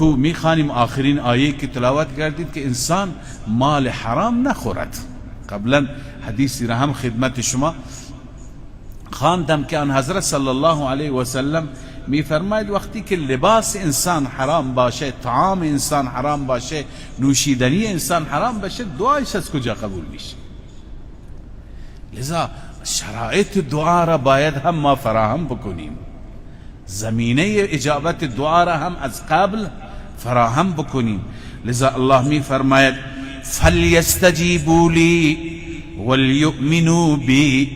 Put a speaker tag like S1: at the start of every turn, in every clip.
S1: میخوانیم آخرین آیه که تلاوت کردید که انسان مال حرام نخورد. قبلا حدیثی را هم خدمت شما خواندم که آن حضرت صلی الله علیه و سلم میفرماید وقتی که لباس انسان حرام باشه، طعام انسان حرام باشه، نوشیدنی انسان حرام باشه، دعایش از کجا قبول میشه؟ لذا شرایط دعا را باید هم ما فراهم بکنیم، زمینه اجابت دعا را هم از قبل فراهم بکنیم. لذا الله می فرماید فلیستجیبوا لی ولیؤمنوا بی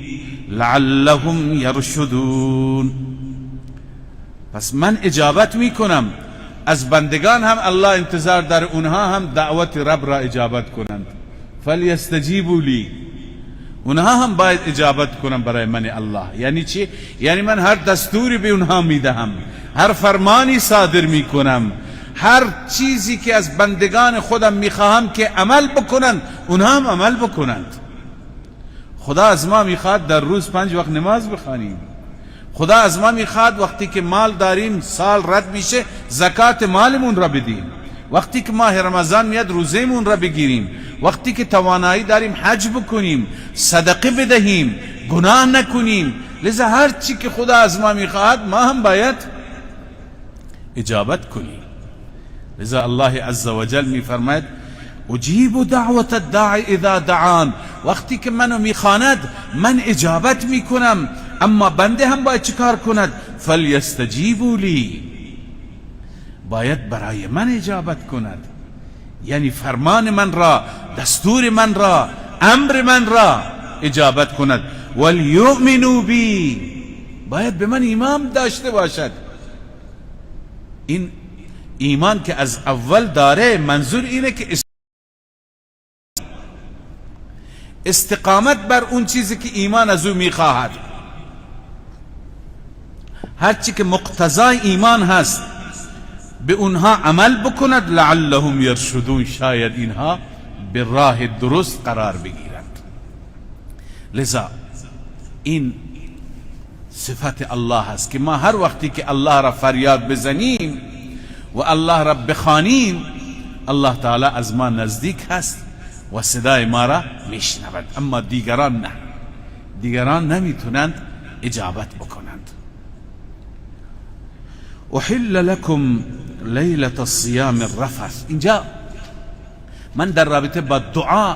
S1: لعلهم یرشدون. پس من اجابت میکنم، از بندگان هم الله انتظار داره اونها هم دعوت رب را اجابت کنند. فلیستجیبوا لی، اونها هم باید اجابت کنن برای من الله. یعنی چی؟ یعنی من هر دستوری به اونها میدهم، هر فرمانی صادر میکنم، هر چیزی که از بندگان خودم میخواهم که عمل بکنند اونها هم عمل بکنند. خدا از ما میخواد در روز 5 وقت نماز بخوانیم. خدا از ما میخواد وقتی که مال داریم سال رد میشه زکات مالمون را بدیم، وقتی که ماه رمضان میاد روزهمون را بگیریم، وقتی که توانایی داریم حج بکنیم، صدقه بدهیم، گناه نکنیم. لذا هر چی که خدا از ما میخواهد ما هم باید اجابت کنیم. لذا الله عز وجل میفرماید اجیب دعوت الداعی اذا دعان، وقتی که منو میخواند من اجابت میکنم، اما بنده هم باید چیکار کند؟ فلیستجیبوا لی، باید برای من اجابت کند، یعنی فرمان من را، دستور من را، امر من را اجابت کند. ولیؤمنوا بی، باید به من ایمان داشته باشد. این ایمان که از اول داره، منظور اینه که استقامت بر اون چیزی که ایمان از او میخواهد. هرچی که مقتضای ایمان هست به اونها عمل بکند، لعلهم یرشدون، شاید اینها به راه درست قرار بگیرند. لذا این صفت الله هست که ما هر وقتی که الله را فریاد بزنیم و الله را بخوانیم، الله تعالی از ما نزدیک هست و صدای ما را میشنود. اما دیگران نه، دیگران نمیتونند اجابت بکنند. احل لكم لیلة الصیام الرفث. اینجا من در رابطه با دعا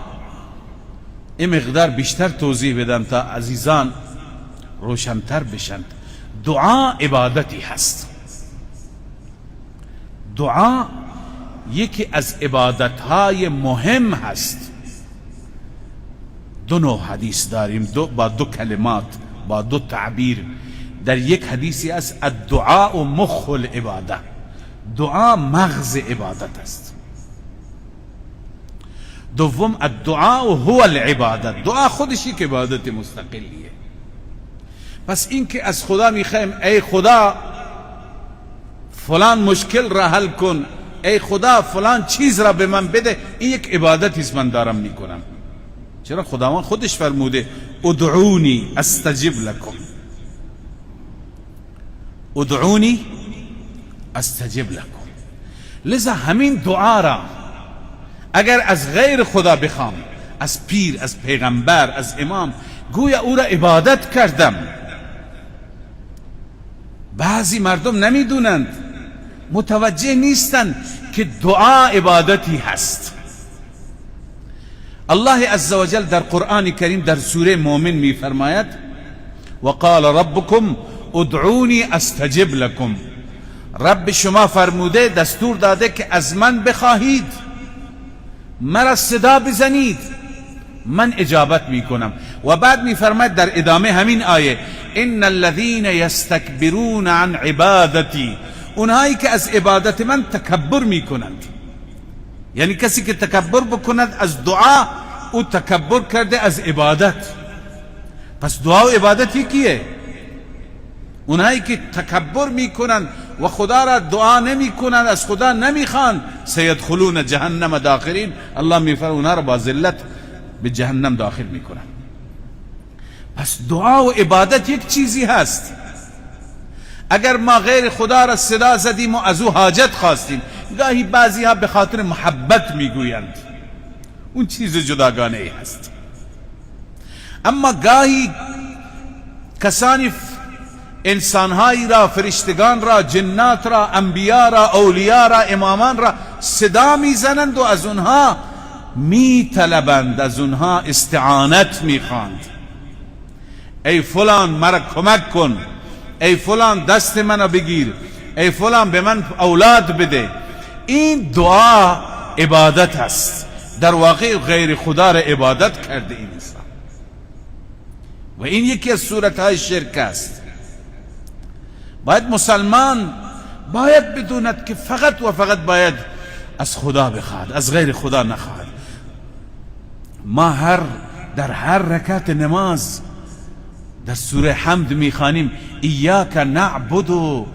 S1: این مقدار بیشتر توضیح بدم تا عزیزان روشنتر بشند. دعا عبادتی هست. دعا یکی از عبادتهای مهم هست. دو نوع حدیث داریم، با دو کلمات، با دو تعبیر. در یک حدیثی است الدعاء مخ العباده، دعا مغز عبادت است. دوم الدعاء هو العباده، دعا خودش یک عبادت مستقلیه. پس این که از خدا میخوایم ای خدا فلان مشکل را حل کن، ای خدا فلان چیز را به من بده، این یک عبادتی است من دارم میکنم. چرا؟ خداوند خودش فرموده ادعونی استجب لکم، ادعونی استجب لکم. لذا همین دعا را اگر از غیر خدا بخوام، از پیر، از پیغمبر، از امام، گویا او را عبادت کردم. بعضی مردم نمیدونند، متوجه نیستند که دعا عبادتی هست. الله عزوجل در قرآن کریم در سوره مؤمن میفرماید وقال ربکم ادعونی استجب لکم. رب شما فرموده، دستور داده که از من بخواهید، مرا صدا بزنید، من اجابت میکنم. و بعد میفرماید در ادامه همین آیه ان الذين یستکبرون عن عبادتی، اونهایی که از عبادت من تکبر میکنند. یعنی کسی که تکبر بکند از دعا، او تکبر کرده از عبادت. پس دعا و عبادت یکیه. اونهایی که تکبر میکنند و خدا را دعا نمیکنند، از خدا نمیخوان، سیدخلون جهنم داخرین. الله میفرماید اونها را با ذلت به جهنم داخل میکنند. پس دعا و عبادت یک چیزی هست. اگر ما غیر خدا را صدا زدیم و از او حاجت خواستیم، گاهی بعضی ها به خاطر محبت میگویند، اون چیز جداگانه ای هست. اما گاهی کسانی انسانهایی را، فرشتگان را، جنات را، انبیا را، اولیا را، امامان را صدا میزنند و از اونها میطلبند، از اونها استعانت میخواند. ای فلان مرا کمک کن، ای فلان دست منو بگیر، ای فلان به من اولاد بده. این دعا عبادت است. در واقع غیر خدا را عبادت کرده این انسان، و این یکی از صورتهای شرک است. باید مسلمان باید بدوند که فقط و فقط باید از خدا بخواهد، از غیر خدا نخواهد. ما در هر رکعت نماز در سوره حمد میخوانیم ایاک نعبد و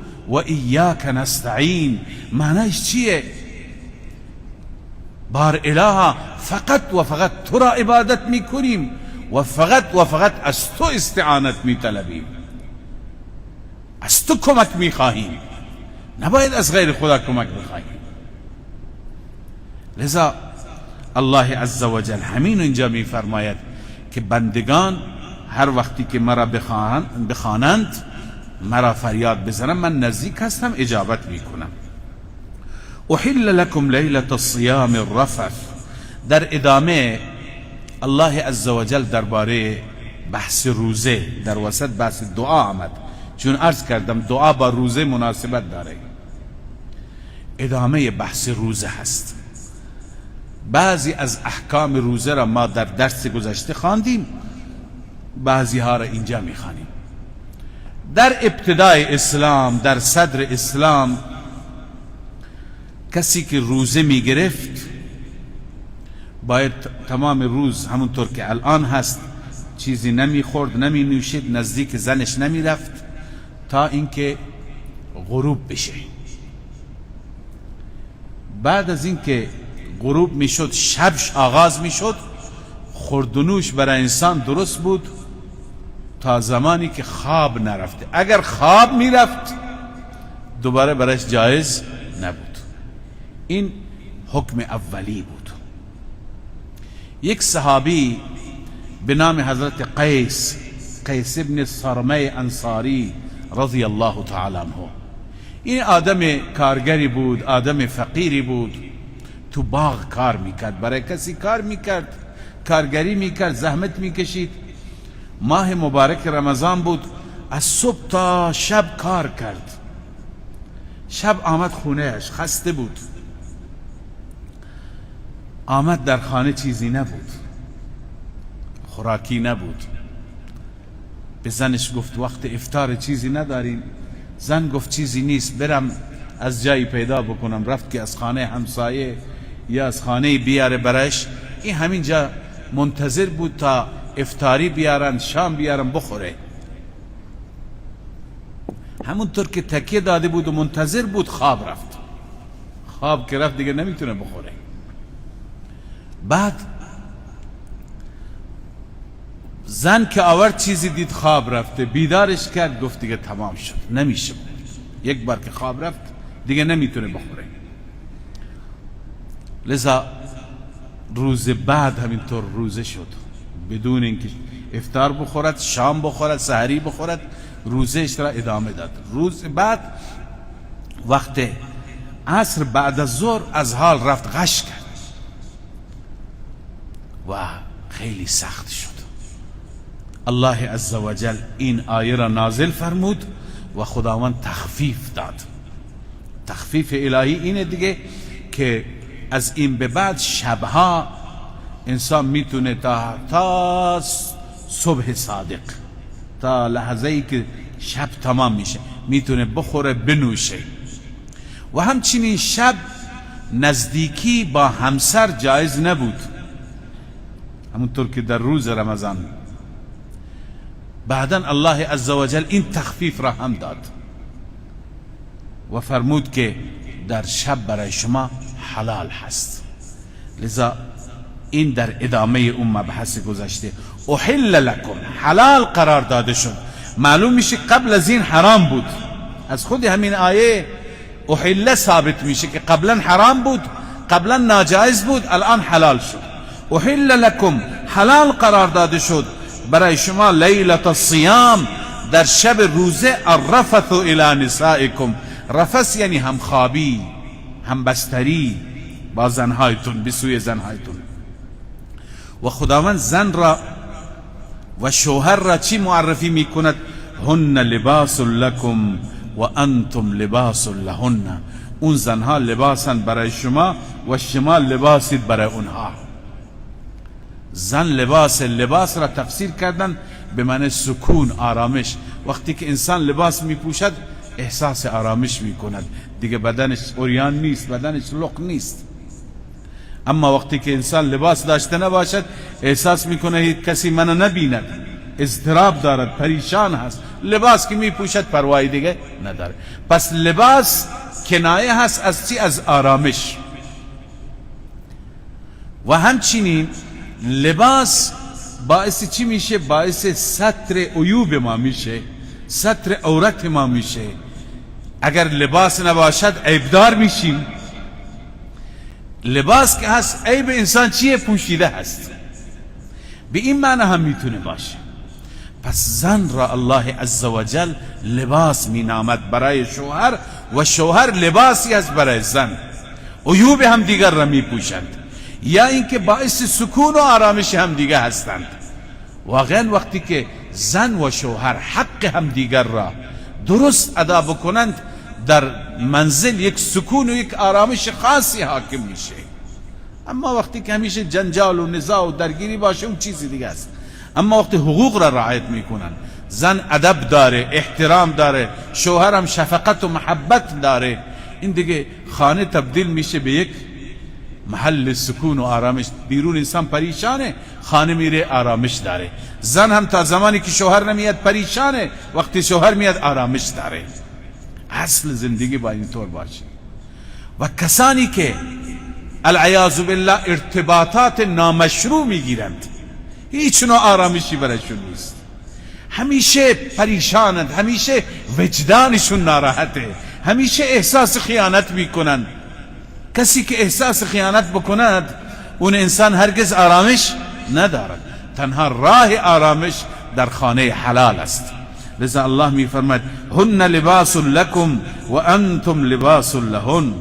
S1: ایاک نستعین. معنیش چیه؟ بار الها فقط و فقط تو را عبادت میکنیم و فقط و فقط از تو استعانت میطلبیم، از تو کمک میخواهیم، نباید از غیر خدا کمک بخواهیم. لذا الله عزوجل همین اینجا میفرماید که بندگان هر وقتی که مرا بخوانند، مرا فریاد بزنند، من نزدیک هستم، اجابت میکنم. احل لكم لیلة الصیام الرفث. در ادامه الله عزوجل درباره بحث روزه، در وسط بحث دعا آمد، چون عرض کردم دعا با روزه مناسبت داره. ادامه بحث روزه هست. بعضی از احکام روزه را ما در درس گذشته خواندیم، بعضی ها را اینجا میخوانیم. در ابتدای اسلام، در صدر اسلام، کسی که روزه میگرفت باید تمام روز همونطور که الان هست چیزی نمیخورد، نمینوشید، نزدیک زنش نمیرفت تا اینکه غروب بشه. بعد از اینکه غروب میشد، شبش آغاز میشد، خورد و نوش برای انسان درست بود تا زمانی که خواب نرفته. اگر خواب میرفت دوباره برایش جایز نبود. این حکم اولی بود. یک صحابی به نام حضرت قیس، قیس ابن صرمه انصاری رضی الله تعالی عنه، این آدم کارگری بود، آدم فقیری بود، تو باغ کار میکرد، برای کسی کار میکرد، کارگری میکرد، زحمت میکشید. ماه مبارک رمضان بود، از صبح تا شب کار کرد. شب آمد خونهش، خسته بود، آمد در خانه چیزی نبود، خوراکی نبود. به زنش گفت وقت افطار چیزی نداریم. زن گفت چیزی نیست، برم از جایی پیدا بکنم. رفت که از خانه همسایه یا از خانه بیاره برش. این همینجا منتظر بود تا افطاری بیارن، شام بیارن بخوره. همونطور که تکیه داده بود و منتظر بود خواب رفت. خواب که رفت دیگه نمیتونه بخوره. بعد زن که آورد چیزی دید خواب رفته، بیدارش کرد، گفت دیگه تمام شد، نمیشه. یک بار که خواب رفت دیگه نمیتونه بخوره. لذا روز بعد همینطور روزه شد، بدون اینکه افطار بخورد، شام بخورد، سحری بخورد، روزهش را ادامه داد. روز بعد وقت عصر بعد از ظهر از حال رفت، غش کرد و خیلی سخت شد. الله عزوجل این آیه را نازل فرمود و خداوند تخفیف داد. تخفیف الهی اینه دیگه که از این به بعد شبها انسان میتونه تا صبح صادق، تا لحظه ای که شب تمام میشه، میتونه بخوره بنوشه. و همچنین شب نزدیکی با همسر جایز نبود، همونطور که در روز رمضان. بعدا الله عزوجل این تخفیف را هم داد و فرمود که در شب برای شما حلال هست. لذا این در ادامه اون مبحث گذشته احل لکم، حلال قرار داده شد. معلوم میشه قبل از این حرام بود. از خود همین آیه احله ثابت میشه که قبلا حرام بود، قبلا ناجایز بود، الان حلال شد. احل لکم، حلال قرار داده شد برای شما، لیلة الصیام، در شب روزه، الرفث الی نسائکم. رفث یعنی همخوابی، همبستری با زنهایتون، به سوی زنهایتون. و خداوند زن را و شوهر را چی معرفی میکند؟ هن لباس لکم و انتم لباس لهن. اون زنها لباسن برای شما و شما لباسید برای اونها. زن لباس، لباس را تفسیر کردن به معنی سکون، آرامش. وقتی که انسان لباس میپوشد احساس آرامش میکند، دیگه بدنش عریان نیست، بدنش لق نیست. اما وقتی که انسان لباس داشته نباشد احساس میکنه هیچ کسی منو نبیند، اضطراب دارد، پریشان هست. لباس که میپوشد پروایی دیگه نداره. پس لباس کنایه هست از چی؟ از آرامش. و همچنین لباس باعث چی میشه؟ باعث ستر عیوب ما میشه، ستر عورت ما میشه. اگر لباس نباشد عیبدار میشیم. لباس که هست عیب انسان چیه؟ پوشیده هست. به این معنی هم میتونه باشه. پس زن را الله عزوجل لباس مینامد برای شوهر و شوهر لباسی است برای زن. عیوب هم دیگر را میپوشند یا اینکه باعث سکون و آرامش هم دیگر هستند. واقعا وقتی که زن و شوهر حق هم دیگر را درست ادا بکنند، در منزل یک سکون و یک آرامش خاصی حاکم میشه. اما وقتی که همیشه جنجال و نزاع و درگیری باشه اون چیزی دیگه است. اما وقتی حقوق را رعایت میکنن، زن ادب داره، احترام داره، شوهرم شفقت و محبت داره، این دیگه خانه تبدیل میشه به یک محل سکون و آرامش. بیرون انسان پریشانه، خانه میره آرامش داره. زن هم تا زمانی که شوهر نمیاد پریشانه، وقتی شوهر میاد آرامش داره. اصل زندگی باید اینطور باشه. و کسانی که العیاذ بالله ارتباطات نامشروع میگیرند، هیچ نوع آرامشی برایشون نیست، همیشه پریشانند، همیشه وجدانشون ناراحته، همیشه احساس خیانت میکنند. کسی که احساس خیانت بکند اون انسان هرگز آرامش ندارد. تنها راه آرامش در خانه حلال است. لذا الله میفرماید هن لباس لکم و انتم لباس لهن.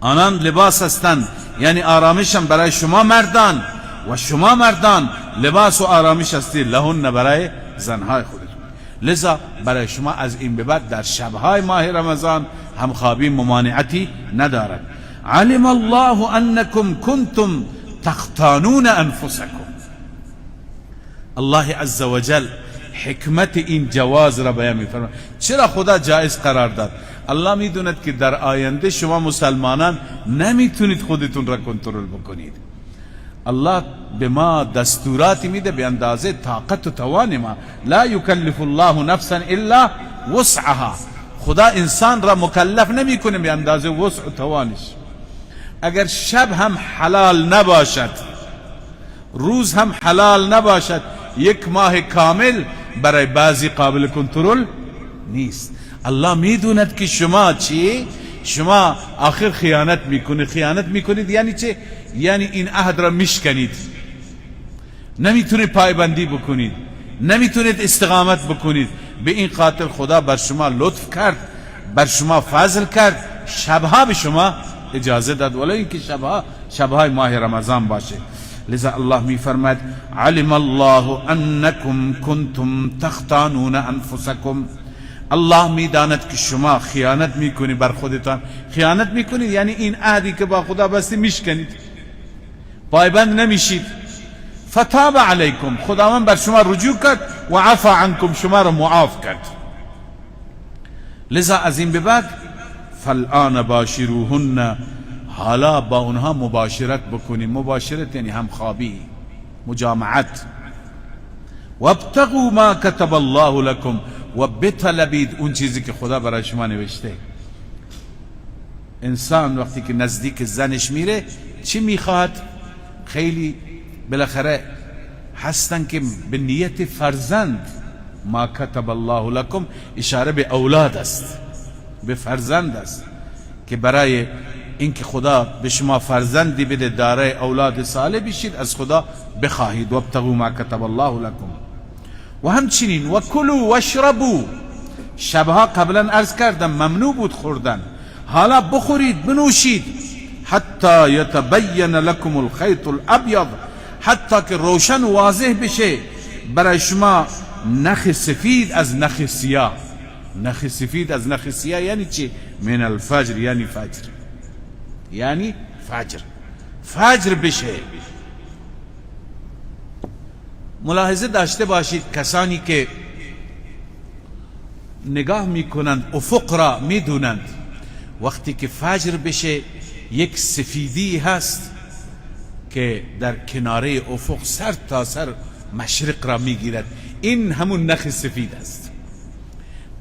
S1: آنان لباس هستند، یعنی آرامش هم برای شما مردان و شما مردان لباس و آرامش هستید، لهن برای زنهای خودتون. لذا برای شما از این به بعد در شبهای ماه رمضان همخوابی ممانعتی ندارد. علم الله انکم کنتم تختانون انفسکم. الله عز وجل حکمت این جواز را بیان می‌فرماید. چرا خدا جایز قرار داد؟ الله میدوند که در آینده شما مسلمانان نمیتونید خودتون را کنترل بکنید. الله به ما دستوراتی میده به اندازه طاقت و توان ما. لا یکلف الله نفسا الا وسعها. خدا انسان را مکلف نمیکنه به اندازه وسع و توانش. اگر شب هم حلال نباشد، روز هم حلال نباشد، یک ماه کامل برای بعضی قابل کنترل نیست. الله میدوند که شما چی؟ شما آخر خیانت میکنید. خیانت میکنید یعنی چه؟ یعنی این عهد را میشکنید، نمیتونید پایبندی بکنید، نمیتونید استقامت بکنید. به این خاطر خدا بر شما لطف کرد، بر شما فضل کرد، شبها به شما اجازه داد، ولی اینکه شبها شبهای ماه رمضان باشه. لذا الله میفرماید علم الله انکم کنتم تختانون انفسکم. الله میداند که شما خیانت میکنید بر خودتان. خیانت میکنید یعنی این عهدی که با خدا بستی میشکنید، پایبند نمیشید. فتاب علیکم، خداوند بر شما رجوع کرد و عفا عنکم، شما را معاف کرد. لذا از این به بعد فالآن باشروهن، حالا با اونها مباشرت بکنیم. مباشرت یعنی همخوابی، مجامعت. وابتغوا ما کتب الله لکم، و بطلبید اون چیزی که خدا برای شما نوشته. انسان وقتی که نزدیک زنش میره چی میخواد؟ خیلی بالاخره هستن که به نیت فرزند، ما کتب الله لکم اشاره به اولاد است. به فرزند است که برای اینکه خدا به شما فرزندی بده، دارای اولاد صالح بشید، از خدا بخواهید. وابتغوا ما کتب الله لکم. و همچنین و کلوا واشربوا، شبها قبلا عرض کردم ممنوع بود خوردن، حالا بخورید بنوشید، حتی یتبین لکم الخیط الابیض، حتی که روشن و واضح بشه برای شما نخ سفید از نخ سیاه. نخ سفید از نخ سیاه یعنی چی؟ من الفجر، یعنی فجر، یعنی فجر، فجر بشه. ملاحظه داشته باشید کسانی که نگاه میکنند افق را میدونند، وقتی که فجر بشه یک سفیدی هست که در کناره افق سر تا سر مشرق را میگیرد، این همون نخ سفید است.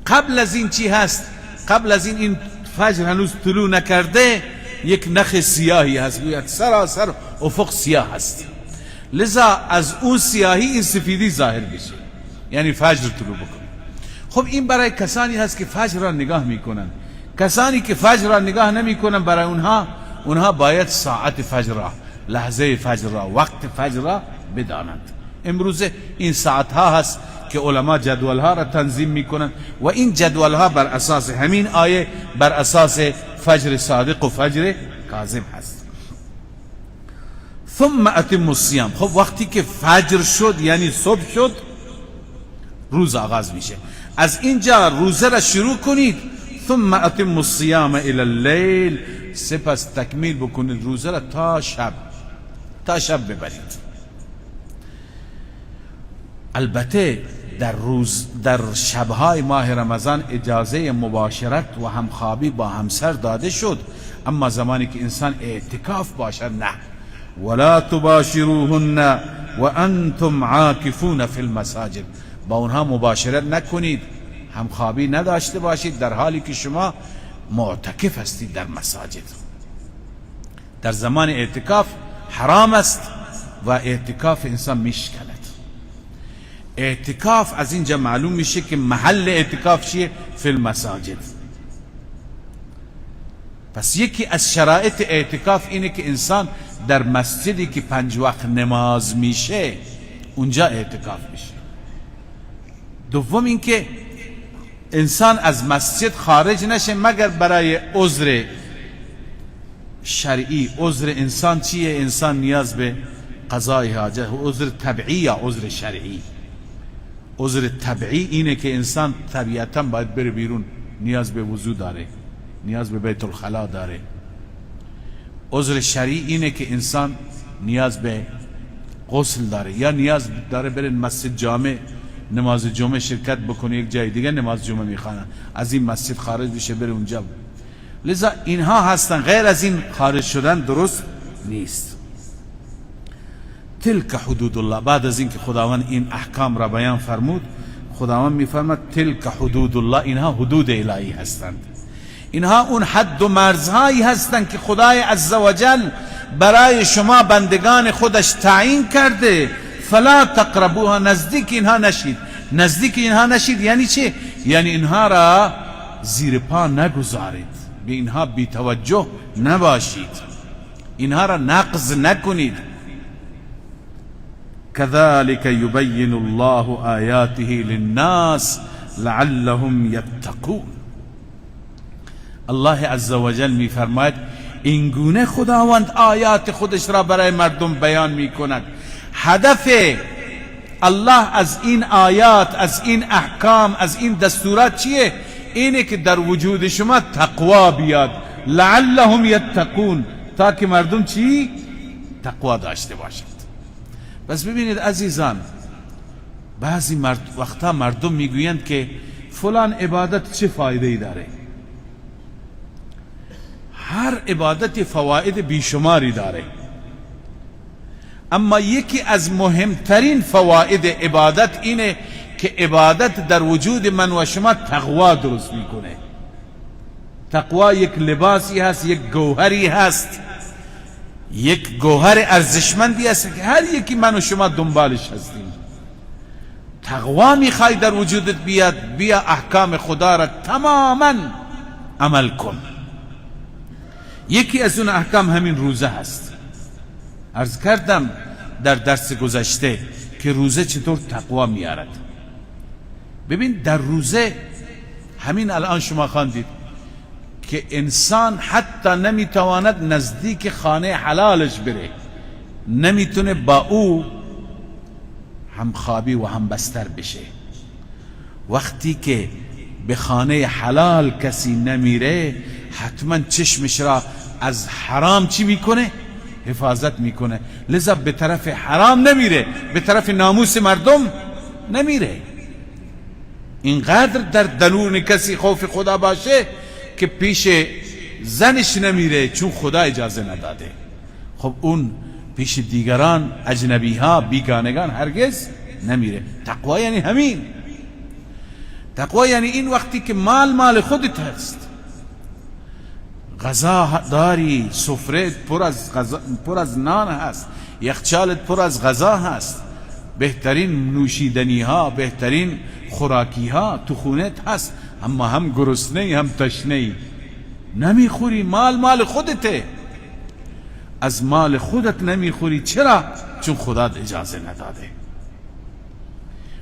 S1: قبل از این چی هست؟ قبل از این فجر هنوز طلوع نکرده، یک نخ سیاهی هست، گوید سراسر افق سیاه هست، لذا از اون سیاهی این سفیدی ظاهر بشه، یعنی فجر طلوع بکنه. خب این برای کسانی هست که فجر را نگاه میکنن. کسانی که فجر را نگاه نمیکنن، برای اونها باید ساعت فجر را، لحظه فجر را، وقت فجر را بدانند. امروزه این ساعت ها هست که علما جدول ها را تنظیم میکنن و این جدول ها بر اساس همین آیه، بر اساس فجر صادق و فجر کاذب هست. ثم اتم الصیام. خب وقتی که فجر شد یعنی صبح شد، روز آغاز میشه. از اینجا روزه را شروع کنید. ثم اتم الصیام الى اللیل، سپس تکمیل بکنید روزه را تا شب، تا شب ببرید. البته در روز، در شبهای ماه رمضان اجازه مباشرت و همخوابی با همسر داده شد، اما زمانی که انسان اعتکاف باشد نه. ولا تباشروهن وانتم عاکفون فی المساجد، با اونها مباشرت نکنید، همخوابی نداشته باشید در حالی که شما معتکف هستید در مساجد. در زمان اعتکاف حرام است و اعتکاف انسان میشکند. اعتکاف از اینجا معلوم میشه که محل اعتکاف چیه؟ فی المساجد. پس یکی از شرایط اعتکاف اینه که انسان در مسجدی که 5 وقت نماز میشه اونجا اعتکاف میشه. دوم اینکه انسان از مسجد خارج نشه مگر برای عذر شرعی. عذر انسان چیه؟ انسان نیاز به قضای حاجت، عذر طبیعی یا عذر شرعی. عذر طبیعی اینه که انسان طبیعتا باید بره بیرون، نیاز به وضو داره، نیاز به بیت الخلا داره. عذر شرعی اینه که انسان نیاز به غسل داره یا نیاز داره بره مسجد جامع نماز جمعه شرکت بکنه، یک جای دیگه نماز جمعه میخوانن، از این مسجد خارج بشه بره اونجا. لذا اینها هستن، غیر از این خارج شدن درست نیست. تلک حدود الله. بعد از اینکه خداوند این احکام را بیان فرمود، خداوند میفرماد تلک حدود الله، اینها حدود الهی هستند، اینها اون حد و مرزهایی هستند که خدای عزوجل برای شما بندگان خودش تعیین کرده. فلا تقربوها، نزدیک اینها نشید. نزدیک اینها نشید یعنی چه؟ یعنی اینها را زیر پا نگذارید، به اینها بی توجه نباشید، اینها را نقض نکنید. كذلك يبين الله آياته للناس لعلهم يتقون. الله عز وجل می فرماید این گونه خداوند آیات خودش را برای مردم بیان می کند. هدف الله از این آیات، از این احکام، از این دستورات چیه؟ اینه که در وجود شما تقوا بیاد، لعلهم یتقون، تا که مردم چی؟ تقوا داشته باشد. بس ببینید عزیزان، بعضی وقتا مردم میگویند که فلان عبادت چه فایده ای داره؟ هر عبادت فواید بیشماری داره، اما یکی از مهمترین فواید عبادت اینه که عبادت در وجود من و شما تقوا درست میکنه. تقوا یک لباسی هست، یک گوهری هست، یک گوهر ارزشمندی هست که هر یکی من و شما دنبالش هستیم. تقوا میخوای در وجودت بیاد، بیا احکام خدا را تماما عمل کن. یکی از اون احکام همین روزه هست. عرض کردم در درس گذشته که روزه چطور تقوا میارد. ببین در روزه همین الان شما خواندید که انسان حتی نمیتواند نزدیک خانه حلالش بره، نمیتونه با او همخوابی و هم بستر بشه. وقتی که به خانه حلال کسی نمیره، حتما چشمش را از حرام چی میکنه؟ حفاظت میکنه. لذا به طرف حرام نمیره، به طرف ناموس مردم نمیره. اینقدر در درون کسی خوف خدا باشه که پیش زنش نمیره چون خدا اجازه نداده. خب اون پیش دیگران، اجنبی ها، بیگانگان هرگز نمیره. تقوا یعنی همین. تقوا یعنی این وقتی که مال مال خودت هست، غذا داری، سفره پر از غذا، پر از نان هست، یخچالت پر از غذا هست، بهترین نوشیدنی ها، بهترین خوراکی ها تو خونت هست، اما هم گرسنه هم تشنه، نمیخوری. مال مال خودته، از مال خودت نمیخوری. چرا؟ چون خدا اجازه نداده.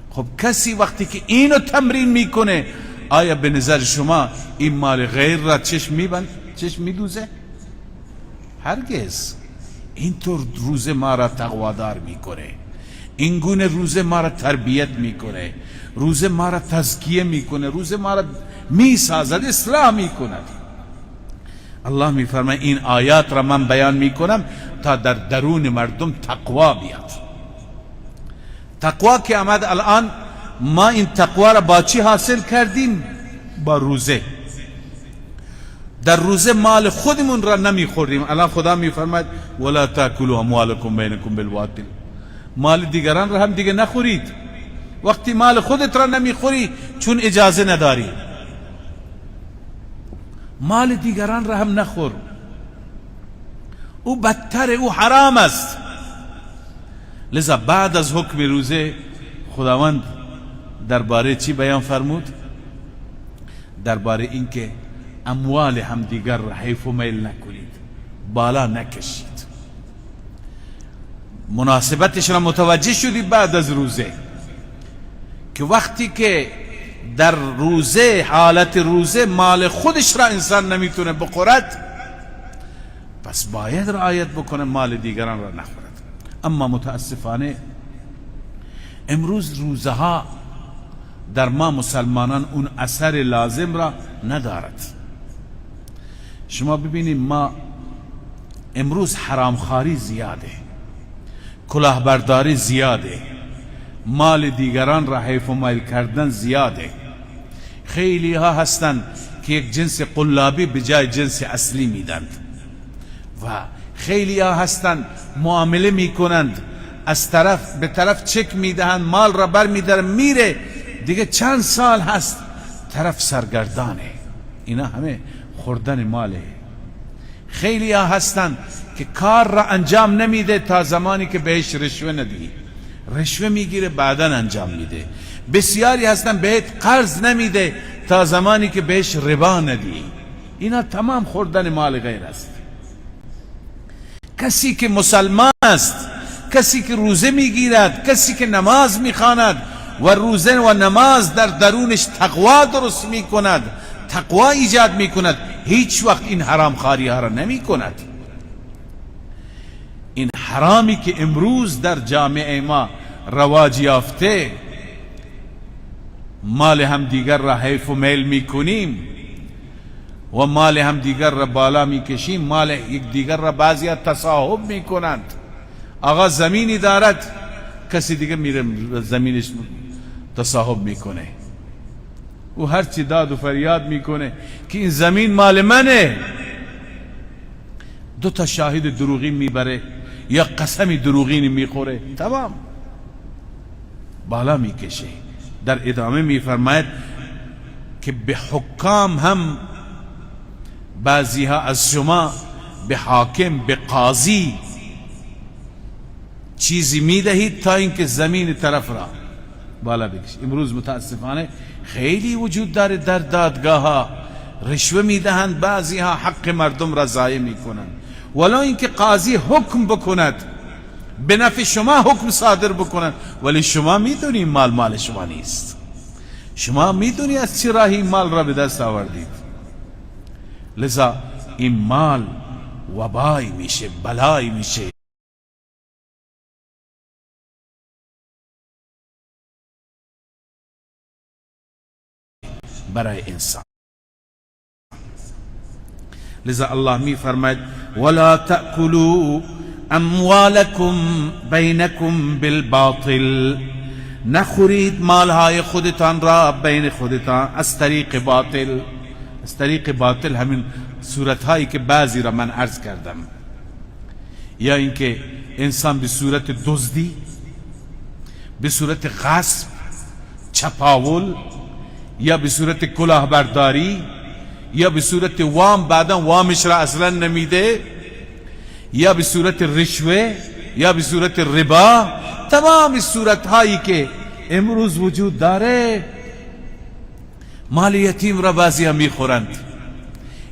S1: خب کسی وقتی که اینو تمرین میکنه، آیا به نظر شما این مال غیر را چشم میبند، چشم میدوزه؟ هرگز. اینطور روزه ما را تقوادار میکنه، این گونه روزه ما را تربیت میکنه، روزه ما را تزکیه میکنه، روزه ما را میسازد، اصلاح میکند. الله میفرماید این آیات را من بیان میکنم تا در درون مردم تقوا بیاد. تقوا که آمد، الان ما این تقوا را با چی حاصل کردیم؟ با روزه. در روزه مال خودمون را نمیخوریم. الان خدا میفرماید ولا تاکلوا اموالکم بینکم بالباطل، مال دیگران را هم دیگه نخورید. وقتی مال خودت را نمیخوری چون اجازه نداری، مال دیگران را هم نخور، او بدتر، او حرام است. لذا بعد از حکم روزه خداوند درباره چی بیان فرمود؟ درباره اینکه اموال همدیگر را حیف و میل نکنید، بالا نکشید. مناسبتش را متوجه شدی بعد از روزه، که وقتی که در روزه، حالت روزه، مال خودش را انسان نمیتونه بخورد، پس باید رعایت بکنه مال دیگران را نخورد. اما متاسفانه امروز روزه ها در ما مسلمانان اون اثر لازم را ندارد. شما ببینید ما امروز حرامخواری زیاده، کلاهبرداری زیاده، مال دیگران را حیف و میل کردن زیاده. خیلی ها هستند که یک جنس قلابی به جای جنس اصلی میدند و خیلی ها هستند معامله میکنند، از طرف به طرف چک میدهند، مال را بر میدارن میره، دیگه چند سال هست طرف سرگردانه. اینا همه خوردن ماله. خیلی ها هستند که کار را انجام نمیده تا زمانی که بهش رشوه ندی، رشوه میگیره بعدا انجام میده. بسیاری هستن بهت قرض نمیده تا زمانی که بهش ربا ندی. اینا تمام خوردن مال غیر است. کسی که مسلمان است، کسی که روزه میگیرد، کسی که نماز میخواند و روزه و نماز در درونش تقوا درست میکند، تقوا ایجاد میکند، هیچ وقت این حرام خواری ها را نمیکند. این حرامی که امروز در جامعه ما رواج یافته، مال هم دیگر را حیف و میل میکنیم و مال هم دیگر را بالا میکشیم، مال یک دیگر را بعضی تصاحب میکنند. آقا زمینی دارد، کسی دیگه میره زمینش تصاحب میکنه، او هرچی داد و فریاد میکنه که این زمین مال منه، دو تا شاهد دروغین میبره یا قسم دروغین میخوره، تمام بالا میکشه. در ادامه میفرماید که به حکام هم بعضی ها از شما به حاکم، به قاضی چیزی میدهید تا اینکه زمین طرف را بالا بکشه. امروز متاسفانه خیلی وجود داره در دادگاه ها، رشوه میدهند، بعضی ها حق مردم را ضایع میکنند. ولو اینکه قاضی حکم بکند به نفع شما، حکم صادر بکند، ولی شما میدونی مال مال شما نیست، شما میدونی از چه راهی مال را به دست آوردید. لذا این مال وبای میشه، بلای میشه. برای انسان. لذا الله می فرماید ولا تأکلوا اموالکم بینکم بالباطل، نخورید مالهای خودتان را بین خودتان از طریق باطل. از طریق باطل همین صورتهایی که بعضی را من عرض کردم، یا اینکه انسان به صورت دزدی، به صورت غصب، چپاول، یا به صورت کلاهبرداری، یا به صورت وام، بعدا وامش را اصلا نمیده، یا به صورت رشوه، یا به صورت ربا، تمام صورتهایی که امروز وجود داره، مال یتیم را بعضی هم میخورند.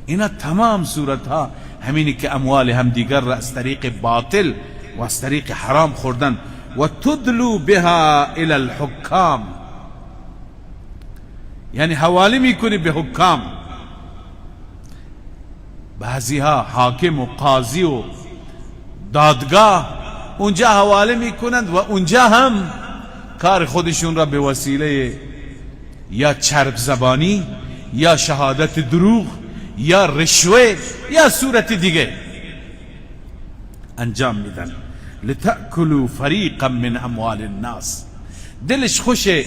S1: اینا تمام صورتها همینی که اموال همدیگر را از طریق باطل و از طریق حرام خوردن. و تدلو بها الى الحکام، یعنی حواله میکنی به حکام. بعضی ها حاکم و قاضی و دادگاه اونجا حواله میکنند و اونجا هم کار خودشون را به وسیله یا چرب زبانی، یا شهادت دروغ، یا رشوه، یا صورت دیگه انجام میدن. لتأکلوا فریقا من اموال الناس، دلش خوشه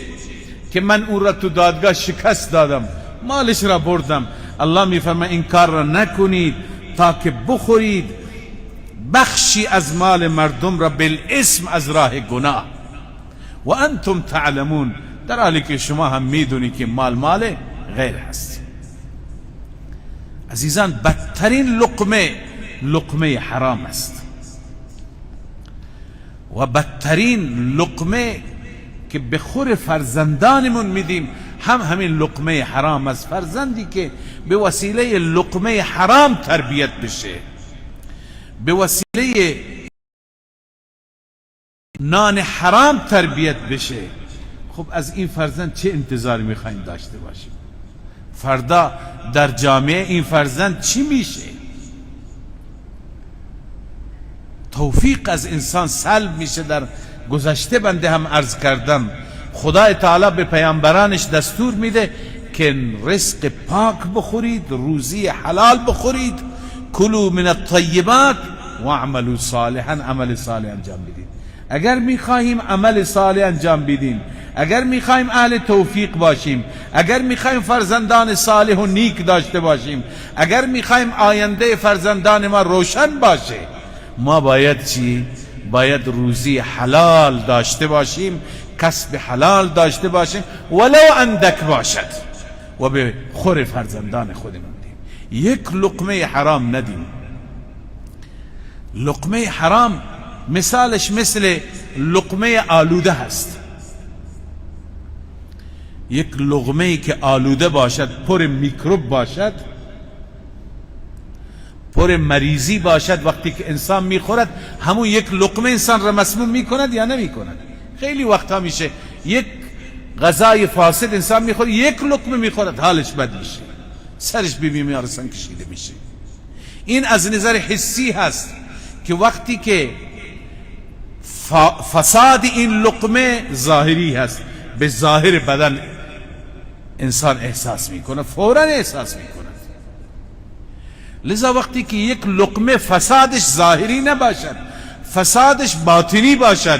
S1: که من اون را تو دادگاه شکست دادم، مالش را بردم. الله میفرماید این کار را نکنید تا که بخورید بخشی از مال مردم را بالاسم، از راه گناه. و انتم تعلمون، در حالی که شما هم میدونید که مال مال غیر هست. عزیزان، بدترین لقمه لقمه حرام است و بدترین لقمه که به خور فرزندانمون میدیم هم همین لقمه حرام است. فرزندی که به وسیله لقمه حرام تربیت بشه، به وسیله نان حرام تربیت بشه، خب از این فرزند چه انتظار میخوایم داشته باشیم؟ فردا در جامعه این فرزند چی میشه؟ توفیق از انسان سلب میشه. در گذشته بنده هم عرض کردم، خدای تعالی به پیامبرانش دستور میده که رزق پاک بخورید، روزی حلال بخورید، کلوا من الطیبات و اعملوا صالحا، عمل صالح انجام بدید. اگر میخواهیم عمل صالح انجام بدیم، اگر میخواهیم اهل توفیق باشیم، اگر میخواهیم فرزندان صالح و نیک داشته باشیم، اگر میخواهیم آینده فرزندان ما روشن باشه، ما باید چی؟ باید روزی حلال داشته باشیم، کسب حلال داشته باشیم، ولو اندک باشد، و به خور فرزندان خودمون بدیم. یک لقمه حرام ندیم. لقمه حرام مثالش مثل لقمه آلوده هست. یک لقمه که آلوده باشد، پر میکروب باشد، پر مریضی باشد، وقتی که انسان میخورد همون یک لقمه انسان را مسموم میکند یا نمیکند؟ خیلی وقتا میشه یک غذای فاسد انسان میخورد، یک لقمه میخورد حالش بد میشه، سرش به بیمارستان کشیده میشه. این از نظر حسی هست که وقتی که فساد این لقمه ظاهری هست، به ظاهر بدن انسان احساس میکنه، فورا احساس میکنه. لذا وقتی که یک لقمه فسادش ظاهری نباشد، فسادش باطنی باشد،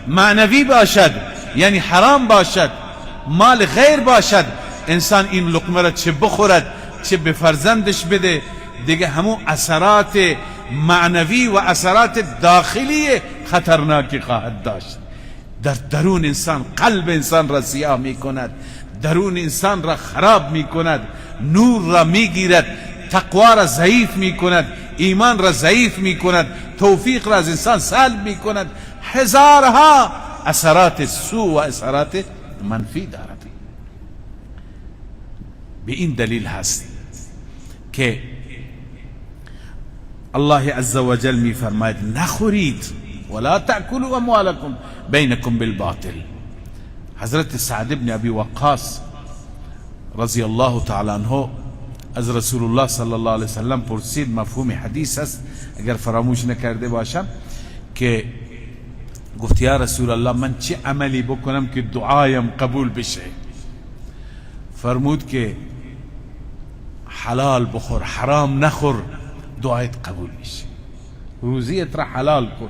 S1: معنوی باشد، یعنی حرام باشد، مال غیر باشد، انسان این لقمه را چه بخورد چه به فرزندش بده، دیگه همون اثرات معنوی و اثرات داخلی خطرناکی خواهد داشت. در درون انسان، قلب انسان را سیاه می کند، درون انسان را خراب می کند، نور را می گیرد، تقوا را ضعیف می کند، ایمان را ضعیف می کند، توفیق را از انسان سلب می کند. هزارها اثرات سوء و اثرات منفی دارد. به این دلیل هست که الله عزوجل میفرماید نخورید، ولا تأکلوا اموالکم بینکم بالباطل. حضرت سعد بن ابی وقاص رضی الله تعالی عنه از رسول الله صلی الله علیه وسلم پرسید، مفهوم حدیث است اگر فراموش نکرده باشم، که گفت یا رسول الله من چه عملی بکنم که دعایم قبول بشه؟ فرمود که حلال بخور، حرام نخور، دعایت قبول میشه. روزیت را حلال کن،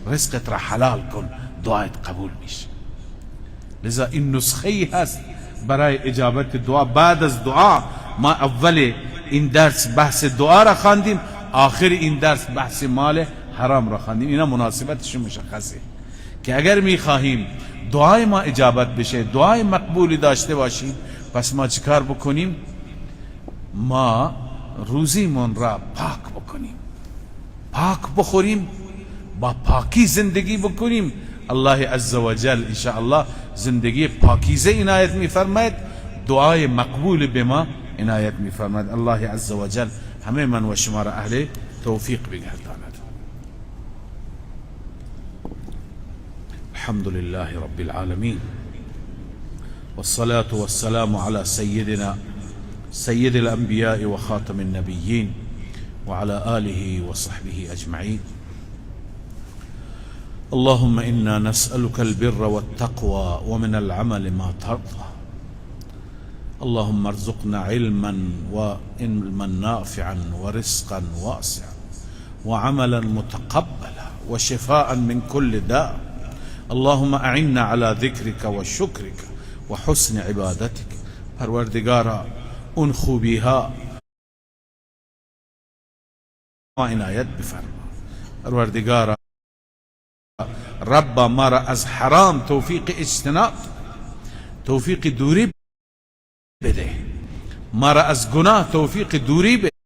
S1: رزقت را حلال کن، دعایت قبول میشه. لذا این نسخه هست برای اجابت دعا. بعد از دعا ما اول این درس بحث دعا را خواندیم، آخر این درس بحث مال حرام را خواندیم. اینا مناسبتش مشخصه که اگر میخواهیم دعای ما اجابت بشه، دعای مقبولی داشته باشیم، پس ما چیکار بکنیم؟ ما روزیمون را پاک بکنیم، پاک بخوریم، با پاکی زندگی بکنیم. الله عزوجل انشاءالله زندگی پاکیزه عنایت میفرماید، دعای مقبول به ما عنایت میفرماید. الله عزوجل همه من و شما را اهل توفیق بگرداند. الحمد لله رب العالمين، والصلاة والسلام على سيدنا سيد الأنبياء وخاتم النبيين وعلى آله وصحبه أجمعين. اللهم إنا نسألك البر والتقوى ومن العمل ما ترضى. اللهم ارزقنا علما وعلما نافعا ورزقا واسعا وعملا متقبلا وشفاء من كل داء. اللهم اعنا على ذكرك وشكرك وحسن عبادتك. پروردگارا اون خوبی ها عنایت بفرما. پروردگارا رب ما را از حرام توفیق اجتناب، توفیق دوری بده، ما را از گناه توفیق دوری بده.